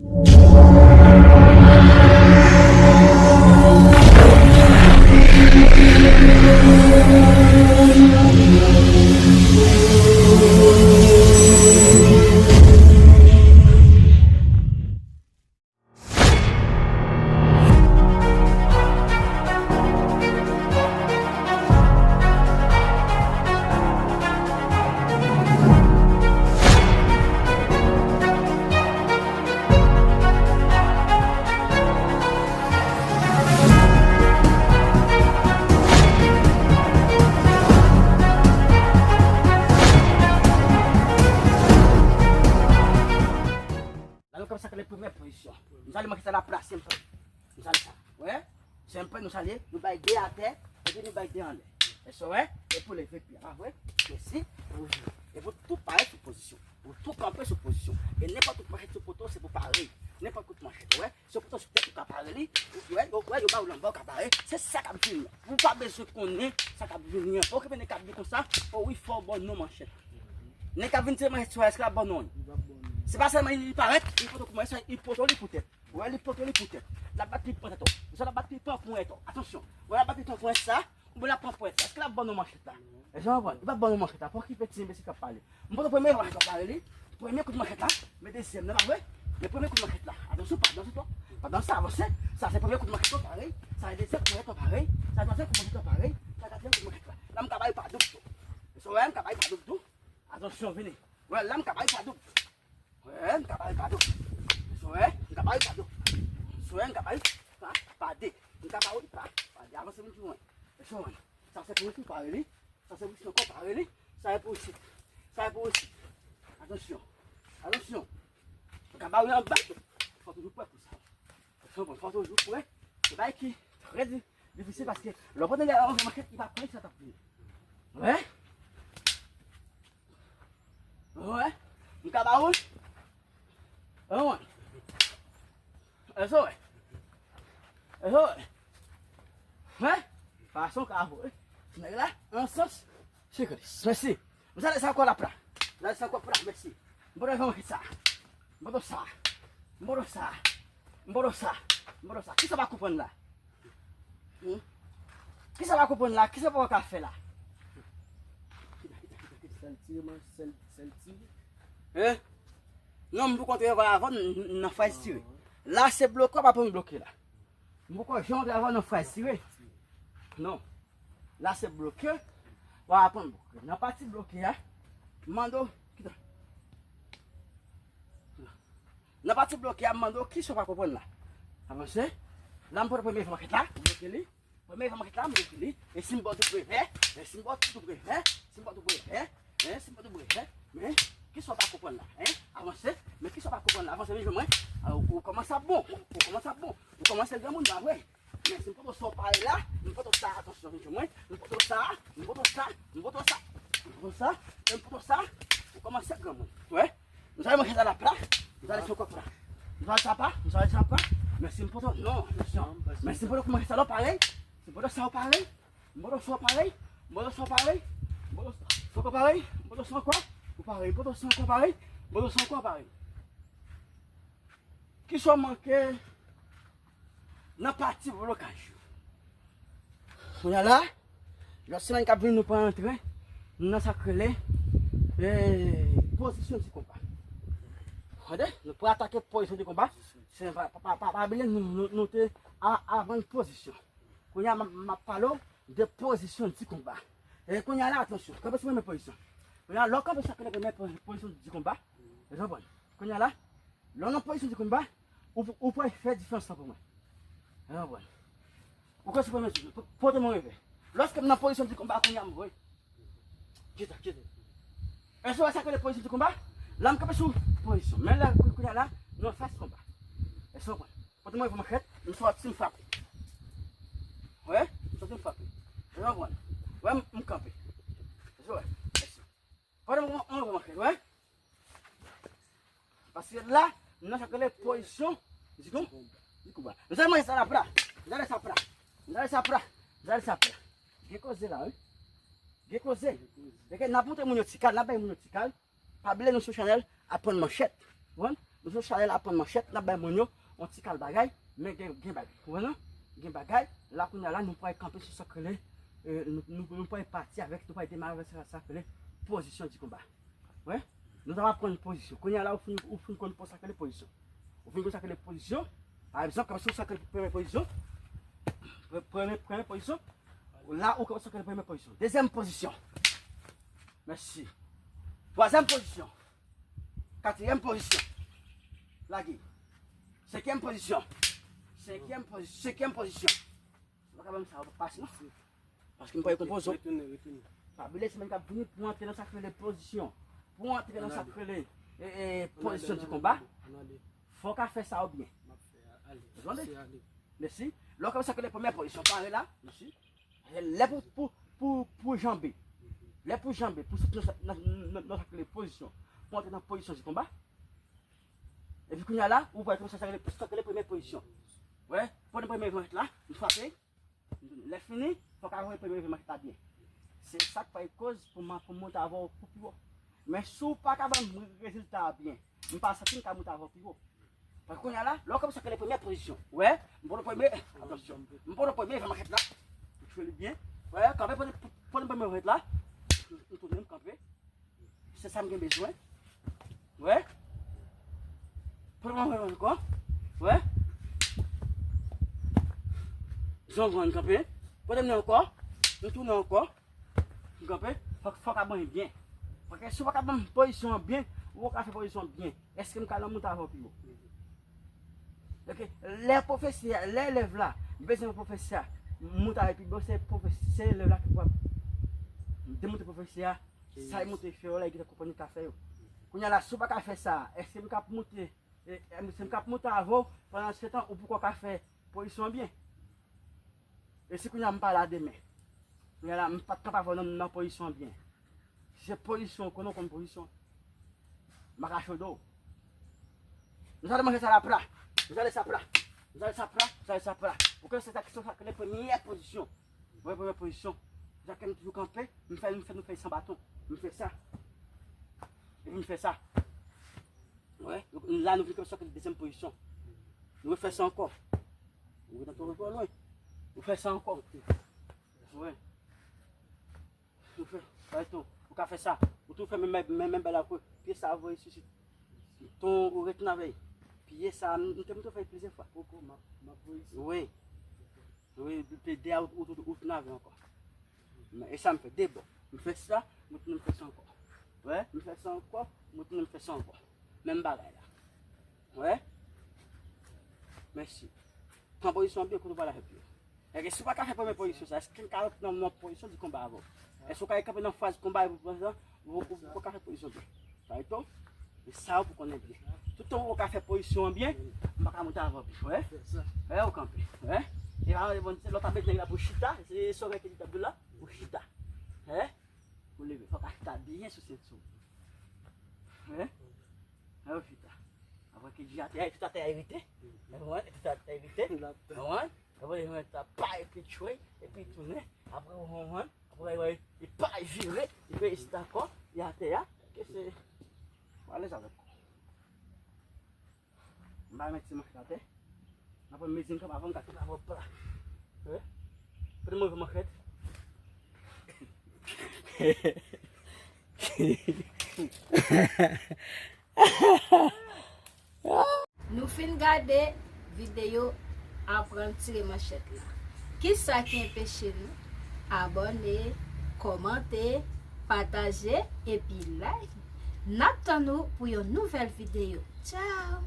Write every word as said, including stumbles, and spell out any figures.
La nou kòmanse ak le premye pozisyon. Nou sale manchèt la plas, senpè. Nou sale sa. Wè? Senpè, nou sale, nou bay de atè, epi nou bay de anlè. Èske w wè? E pou leve pye a, pa vre? Mèsi. E pou tou parèt sou pozisyon. Pou tou kanpe sou pozisyon. E nenpòt kout manchèt sou poto, se pou pare. Nenpòt kout manchèt, wè? Se poto sou tèt ou ka pare li. Wè, yo, wè, yo ba ou lanbè, ou ka pare. Se sa k ap vini. Ou pa bezwen konnen sa k ap vini an. Pa okipe nèg k ap di konsa, o wi, fò w ba w non manchèt. Nèg k ap vin tire manchèt sou w, èske l ap ba w non? Se pa sèlman li parèt, li poto kouman, li poto li pou tèt. Wè, li poto li pou tèt. L ap bat li pou tèt, o. Misye l ap bat li pou tèt, o. Atansyon. Wè, l ap bat li pou tèt sa, oubyen l ap pran pou tèt sa. Èske l ap ba w non manchèt la? Èske w konprann? Li p ap ba w non manchèt la. Pa okipe ti enbesil k ap pale. M poto premye manchèt la, pale li. Premye kout manchèt la, men dezyèm nan, pa vre? Men premye kout manchèt la. Atansyon, pa danse twòp. Pa danse, avanse. Sa se premye kout manchèt la, parèy. Sa se dezyèm kout manchèt la, parèy. Sa se twazyèm kout manchèt la, parèy. Sa se katriyèm kout manchèt la. La, m ka ba li pa doub tou. Èske w wè, m ka ba li pa doub tou. Atansyon, vini. Wè, la, m ka ba li pa doub. Wè, m ka ba li pa doub. Èske w wè, m ka ba li pa doub. Èske w wè, m ka ba li pa, pa de. M ka ba li pa, pa de. Avanse vin pi lwen. Èske w wè? Sa se pou isit, pare li. Sa se pou isit ankò, pare li. Sa se pou isit. Sa se pou isit. Atansyon. Atansyon. M ka ba li anba. Fò toujou prè pou sa. Fò, fò toujou prè. Se bagay ki trè di-, difisil paske lè w pa tande yon manchèt, li pa konnen sa k ap vini. Wè? Wè? M ka ba ou? Wè? Èske w wè? Èske w wè? Wè? Fason w ka voye ti nèg la, nan sans. Sikris. Mèsi. M sale sa ankò la pra. M sale sa ankò pra, mèsi. M poto sa. M poto sa. M poto sa. M poto sa. M poto sa. Kisa w pa konprann la? Hmm? Kisa w pa konprann la? Kisa w pa ka fè la? Sèl tire, man, sèl, sèl tire. Eh? Non, m pou kontre avan n-, n-, nan fraz tire. La, se bloke, w pa pou m bloke la. M poko janm antre avè w nan fraz tire. Non. La se bloke. W ap aprann bloke. Nan pati bloke a, m mande w, kite. Nan pati bloke a, m mande w kisa w pa konprann la. Avanse. La m pote premye manchèt la, m bloke li. Premye manchèt la, m bloke li. E si m ba w tout prevè, e si m ba w tout prevè, si m ba w tout prevè, e si m ba w tout prevè, men kisa w pa konprann la, en? Avanse, men kisa w pa konprann la, avanse, vin jwenn mwen. A, ou, ou kòmanse ap bon, ou kòmanse ap bon, ou kòmanse granmoun, pa vre? Men si m poto sa w pare la, m poto sa, atansyon, vin jwenn mwen, m poto sa, m poto sa, m poto sa, m poto sa, m poto sa, ou kòmanse granmoun. Wè? M sale manchèt la pla. M sale sa ankò pla. M sale sa pa. M sale sa pa. Men si m poto, non, non. Men si m poto kòmanse sa la parèy. Si m poto sa w parèy. M poto sa w parèy. M poto sa w parèy. M poto sa w parèy. M poto sa w ankò. Ou parèy. M poto sa w ankò parèy. M poto sa w ankò parèy. Kisa w manke nan pati blokaj yo? Kounye a la, lòt semèn k ap vini, nou pral antre nan sa k rele, eh, pozisyon di konba. Tande? Nou pral atake pozisyon di konba. Se pa, pa, pa, pa, pa bliye, nou, nou, nou te a, avan pozisyon. Kounye a, m ap, m ap pale w de pozisyon di konba. E kounye a la, atansyon, kanpe sou premye pozisyon. Kounye a, lè w kanpe sou sa k rele premye po-, pozisyon di konba, ou konprann? Kounye a la, lè w nan pozisyon di konba, ou, ou pral fè diferans lan pou mwen. Ou konprann? Ou kanpe sou premye pozisyon, po-, pote mwen revè. Lòske m nan pozisyon di konba, kounye a m voye. Kite, kite. Èske w wè sa k rele pozisyon di konba? La, m kanpe sou pozisyon. Men la, kou-, kounye a la, nou anfas konba. Èske w konprann? Pote mwen yon manchèt, m sòti m frape. Wè? M sòti m frape. Èske w konprann? Wè, m, m kanpe. Èske w wè? Mèsi. Pote mwen yon, yon manchèt, wè? Paske la, m nan sa k rele pozisyon di kon-, di konba. M sale manchèt sa la pra. M sale sa pra. M sale sa pra. M sale sa pra. Gen koze la, wi. Gen koze. Gen koze. N ap montre moun yo ti kal, n ap bay moun yo ti kal. Pa bliye nou sou chanèl Aprann Manchèt. Ou konprann? Mesye Chalè la pran manchèt, l ap bay moun yo yon ti kal bagay, men gen, gen bagay. Ou konprann? Gen bagay. La, kounye a la, nou pral kanpe sou sa k rele, eh, nou, nou, nou pral pati avèk, nou pral demare avèk sa, sa k rele pozisyon di konba. Wi. Nou t ap aprann pozisyon. Kounye a la, ou fin, ou fin konn sa k rele pozisyon. Ou fin konn sa k rele pozisyon. Pa egzanp, kòm si ou sa k rele premye pozisyon, pre-, premye, premye pozisyon, la, ou konn sa k rele premye pozisyon. Dezyèm pozisyon. Mèsi. Twazyèm pozisyon. Katriyèm pozisyon. Lage. Senkyèm pozisyon. Senkyèm pozi-, senkyèm pozisyon. Ou pa ka ban m sa, ou pa pase, non. Paske m pa konpoze w. Retounen, retounen. Pa bliye semèn k ap vini pou antre nan sa k rele pozisyon. Pou antre nan sa k rele, e, e, pozisyon di konba, fò w ka fè sa w byen. Ou tande? Mèsi. Lè w ka fè sa k rele premyè pozisyon, pare la, mèsi. Lè pou, pou, pou, pou janbe. Lè pou janbe, pou soti nan sa, nan, nan, nan sa k rele pozisyon. Pou antre nan pozisyon di konba. Epi kounye a la, ou pral kòmanse sa k rele, sa k rele premyè pozisyon. Wè, pran premye manchèt la, nou frape. Lè fini, fò w ka voye premye manchèt la byen. Se sa k fè koz pou m, pou m monte avè w pou pi wo. Men si w pa ka ban m rezilta a byen, m pa santi m ka monte avè w pi wo. Paske kounye a la, lè w kòmanse sa k rele premyè pozisyon. Wè, m pran premye, atansyon. M pran premye manchèt la. M fè li byen. Wè, kanpe pran, pran premye manchèt la. M tounen, m kanpe. Se sa m gen bezwen. Wè. Pran mwen ankò. Wè. Zon grann kanpe. Pote m nan ankò. M tounen ankò. M kanpe. Fòk, fòk a ban byen. Paske si w pa ka ban m pozisyon an byen, ou pa ka fè pozisyon an byen. Èske m ka nan monte avè w pi wo? Ok. Lè pwofesè a, lè elèv la, m bezwen pwofesè a monte avè l pi wo, se pwofesè, se elèv la ki pral demonte pwofesè a. Sa e monte fè yo la, e gentan konprann li ka fè yo. Kounye a la, si w pa ka fè sa, èske m ka monte, e, èske m ka monte avè w pandan se tan ou poko ka fè pozisyon an byen? E si kounye a m pa la demen? Kounye a la, m pa t kanpe avè w nan, nan pozisyon an byen. Si se pozisyon, ou konnen w konn pozisyon. M pa ka chode w. Nou sa ale manje sa la pra. Nou sa ale sa pra. Nou sa ale sa pra. Nou sa ale sa pra. Ou konnen se sa ki, se sa ki rele premyè pozisyon. Wè, premyè pozisyon. Sa ke m toujou kanpe, m fè, m fè, nou fè san baton. M fè sa. Epi m fè sa. Wè, la nou vin kanpe sou dezyèm pozisyon. Nou refè sa ankò. Ou gentan twò, twò lwen. Ou fè sa ankò. Wè. Ou fè, pa eton, ou ka fè sa. Ou tou fè menm, menm, menm bagay la pou pye sa voye sou sit. Ton ou retounen avè l. Pye sa, m, m te, m te fè plizyè fwa. Poko, m ap, m ap voye isit. Wi. Wi, pye dèyè ou, ou, ou, ou tounen avè l ankò. Men, e sa m fè de bò. M fè sa, m tounen m fè sa ankò. Wè, m fè sa ankò, m tounen m fè sa ankò. Menm bagay la. Wè. Mèsi. Pran pozisyon byen kote w pral avè pye w. Èske si w pa ka fè premye pozisyon sa, èske m ka rantre nan, nan pozisyon di konba avè w? Èske w ka kanpe nan faz konba epi w pran sa, ou, ou, ou ka fè pozisyon byen? Sa e tou, e sa ou pou konnen byen. Toutan ou ka fè pozisyon an byen, m pa ka monte avè w pi. Wè? Wè, ou kanpe. Wè? E pa mande bon, se lòt abèt nèg la pou chita, se sovè ki di tablo la, pou chita. Wè? Ou leve, fò w ka chita byen sou senti w. Wè? Wè, ou chita. Apre ki di atè, tout atè a irite. Wè, tout atè a irite. Wè. Apre, li mèt ap pa epi tchwe, epi tounen. Apre, ou konprann? Apre, wè, li pa vire, li fè isit ankò, li atè a. Ke se, ou alèz avèk ou. M pa mèt ti manchèt atè. M ap pran mezi m kanpe avan m ka tounen avè w pla. Wè? Pote move manchèt. Nou fin gade videyo aprann tire manchèt la. Kisa ki anpeche nou abòne, kòmante, pataje epi like? N ap tann ou pou yon nouvèl videyo. Tchao!